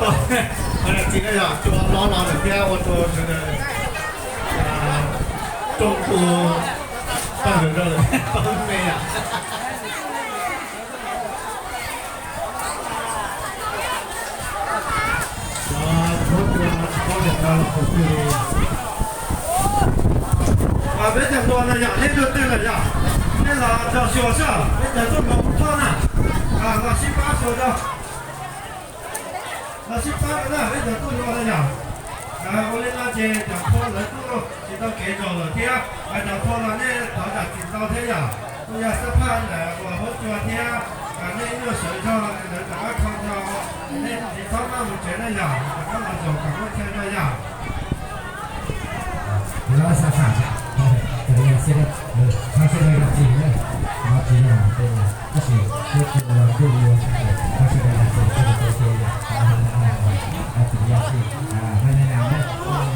Txiv no yog cua hlob no lawm thiab ua rau sawv daws rooj tu pawg lug rau lawm pawg me yom. Huab cua tsis paub tias tau los txog twg li. Peb cov hluas no yog nej tuaj twg lawm yog? Nej los txog xyuas xwb, peb cov tuaj mus thoj na. Los sib pab xyuas rau. Los sib pab rau na, peb cov tuaj hluas no yog. Ua li no ces cov phauj lawv kuj tsis tau kev zos lawm thiab, cov phauj no nej thov zam txim ntau thiab yog. Kuj yog xab phaj ntawm uas huab cua thiab, nej ib nyuag sawv zog lawv rov qab kho nco, nej tsis txhob maj mus tsev na yog, rov qab los zaum kom muaj chaw no yog. Tab sis huab cua los ntuj ua, tab sis huab cua los ntuj ua, tab sis huab cua los ntuj ua, tab sis huab cua los ntuj ua, tab sis huab cua los ntuj ua,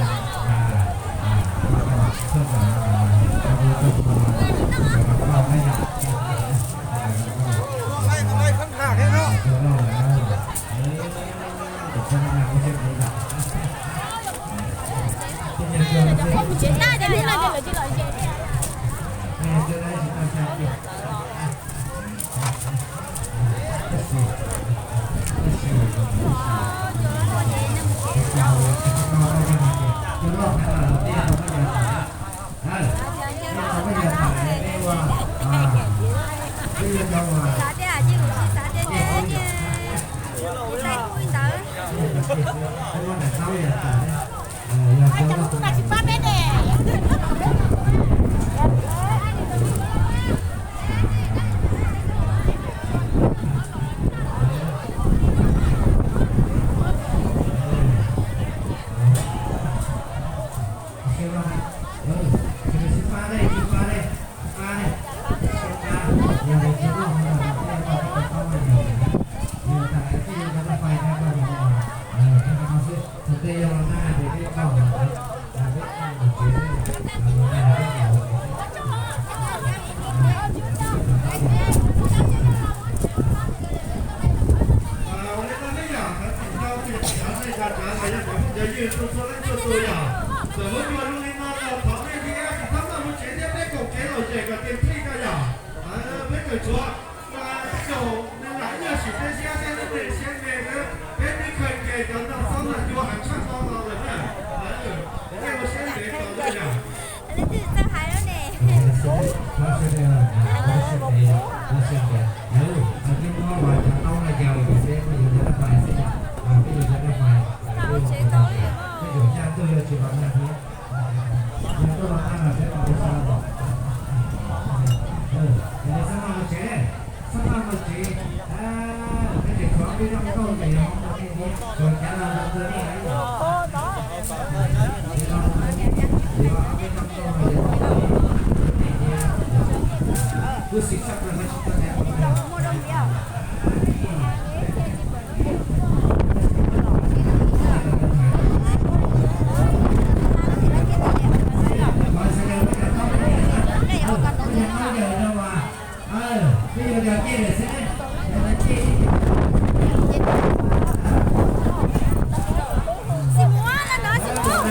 Xav tias cia kuv tsis xav tias ces, ces tais kuj ib ntawd. Tus no tsis pab peb ne. Ua li no nej yog thov txim ntau tias tsis xav nej cov tsav los yog cov phooj cov ywg tuaj txhua leej txhua tus yog, txawm huab cua zoo li no los thov nej thiab tsis txhob maj mus tsev thiab peb koom kev lom zem kom tes thij ko yog. Peb kawm tshuav, tej zaum nws lam ib nyuag sim peb siab thiab lub npe siab npe na, peb twb khaws nce cov no txhob mas cua heev tshaj no los lawm na. Nej ua siab ntev tos na yog. Leej twg txawj hais lub ne. Ua siab ntev, ua siab ntev, ua siab ntev. Yog, thaum twg muaj cov taub no yog peb yuav cov dab pais xwb yog, peb yuav cov dab pais, peb yuav cov dab pais, peb yuav caj tuaj yuav tsis los nag thiab. Yog tuaj los nag los peb mam ua xyoo los. Yog li txhob maj mus tsev, txhob maj mus tsev. Peb tseem tshuav peb rooj nkauj ces yog hmoob ua nej thiab, tsuas cav los zoo rau nej. Ces los mus rau nej, yuav ob peb rooj nkauj no yog hmoob ua nej thiab. Kuj xwm txheej rau nej tsis tau tias Xim muab no no xim muab.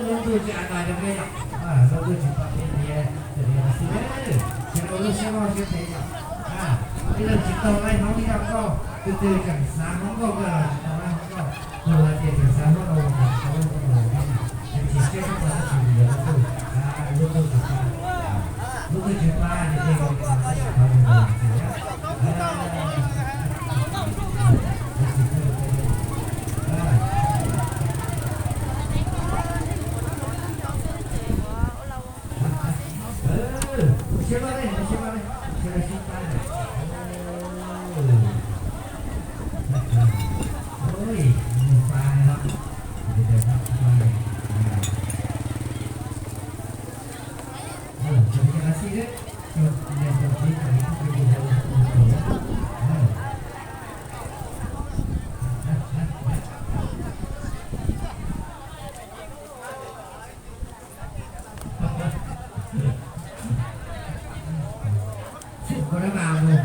Lub ntuj tsis hais tas rau peb yom, lub ntuj tsis pom peb thiab, txawm li no xwb, sawv daws ua lub siab loj siab phem yom. Ib leeg tsis tau laij hmoob ib yam nkauj, tus twg tseem xav hmoob nkauj kawg los tsis tau laij hmoob nkauj, tus hais tias tseem xav hmoob no los tsis tau laij hmoob no thiab yom. Ces chim siab tshaj plaws tab sis vim yog lub ntuj, lub ntuj tsis pab, lub ntuj tsis pab ces tej zaum tsis tau zoo li ntawd. Siab pab ne, siab pab ne, siab pab ne. Ui, mus pab no. Ui, mus pab no. Ui, mus pab no. Xaus lawm,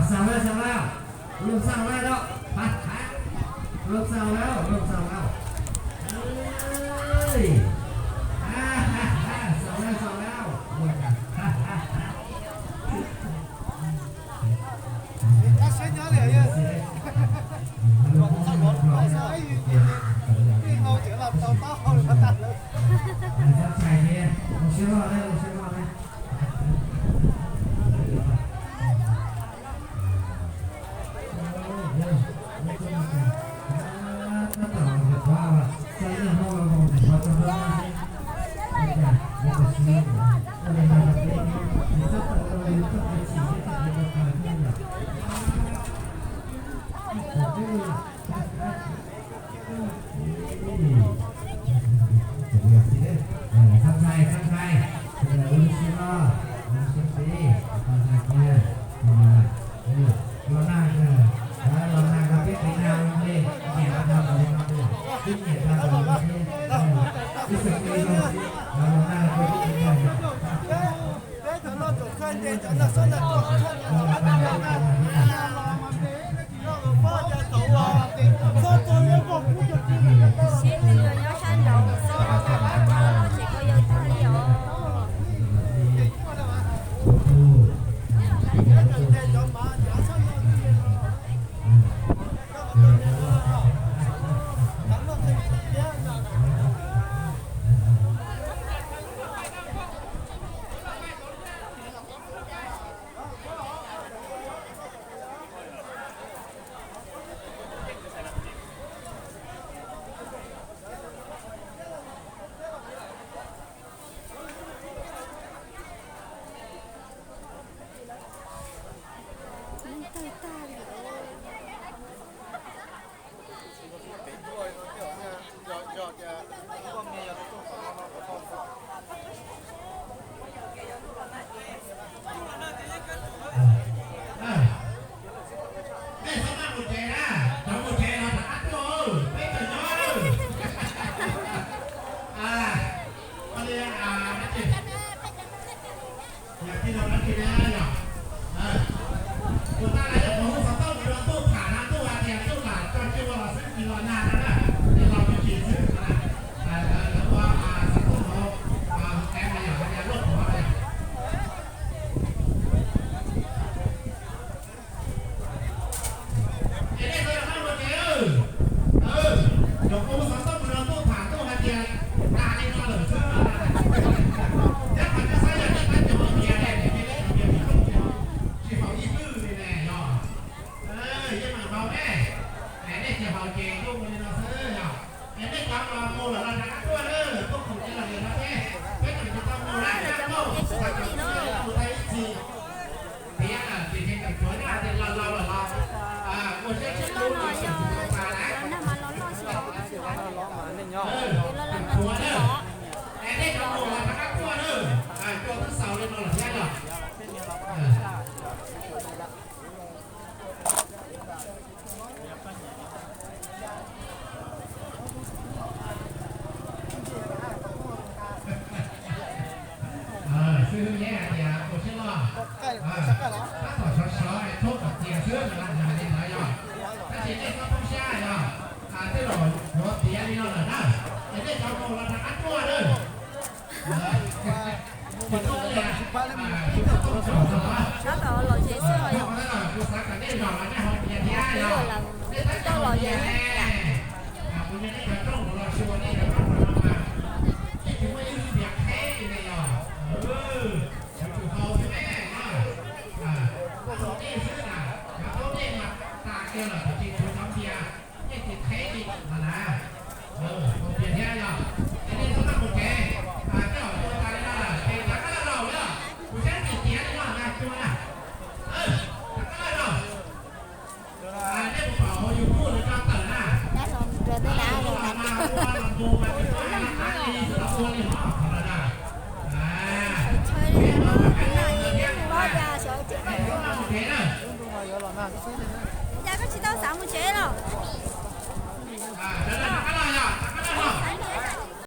xaus lawm. Lub xaus lawm, lub xaus lawm, lub xaus lawm. Xaus lawm, xaus lawm. Sib nws yuav nyob sab nraud xwb, koj loj ces koj yuav tag li os. Nej txhob maj mus tsev na, cov mus tsev los rov qab tuaj, peb tseem nyob. Ua li dab tsi, yog tij laug dab tsi ne yog? Tus tag lawm yog mus hu xov tooj mus rau Tub Tham no, Tub hais tias Tub mam tso cua los xwb tsis los nag no na, ces los tsis tsis xwb no na. Lawv ua xov tooj hauv, hauv kev no yog hais tias luaj qhuav no yog. Es nej sawv daws maj mus tsev. Nyuam qhuav hu xov tooj mus rau Tub Tham, Tub hais tias tas li no lawm xwb. Thiab qhov nej xav yog nej tab cov tias ne, nej tsis haus ib lwj li ne yog. Yeej meem npaum ne, nej tsis haus ces kuj ua li no xwb yog. Es nej cov mus lawm los rov qab tuaj na, tuaj khoom ces los li no thiab. Peb tseem tsis tau mus na, mus tau ib txhis. Tiav lawm ces tseem tshuav zaj tias los laus lawm los ua siab tshiab lub no tseem tsis tau tas na. Tshuav na. Es nej cov mus los rov qab tuaj na, cua twb xaus li no lawm thiab yog. Xib hwb Nyiaj hais tias ua siab loj, tab tom sov sov es thoob kom tias xwb no, hais li ntawd yog. Tab sis nej txhob poob siab yog, tej zaum yuav tiav li no lawm na, es nej cov mus los rov qab tuaj na. Tab tom los ze xwb os yog. Kuv xav kom nej zos los nej haus tias thiab yog, nej tab tom los ze thiab. Kuv yog nej cov rooj kuv los xyuas nej cov rooj no mas, nej tsis muaj ib lub tiav qheb li ne yog. Yuav tsum haus thiab ne, haus nej xwb na, cov taub dej mas tas kiag lawm tiam sis tshuav cov npias yeej tsis qheb li no na. Haus npias thiab yog, es nej txhob maj mus tsev, tej zaum cua tas li no lawm ces rov qab los yog, kuv saib tsis tiav li no na cua na. Rov qab los. Nej mus pom hauv YouTube lawv tso tawm na. Ua los mus mas tsis muaj li xwb los ua li hov qhov lawm na. Tsis muaj li hov, nej txhob maj mus tsev na. Cas koj tsis tau xav mus tsev los?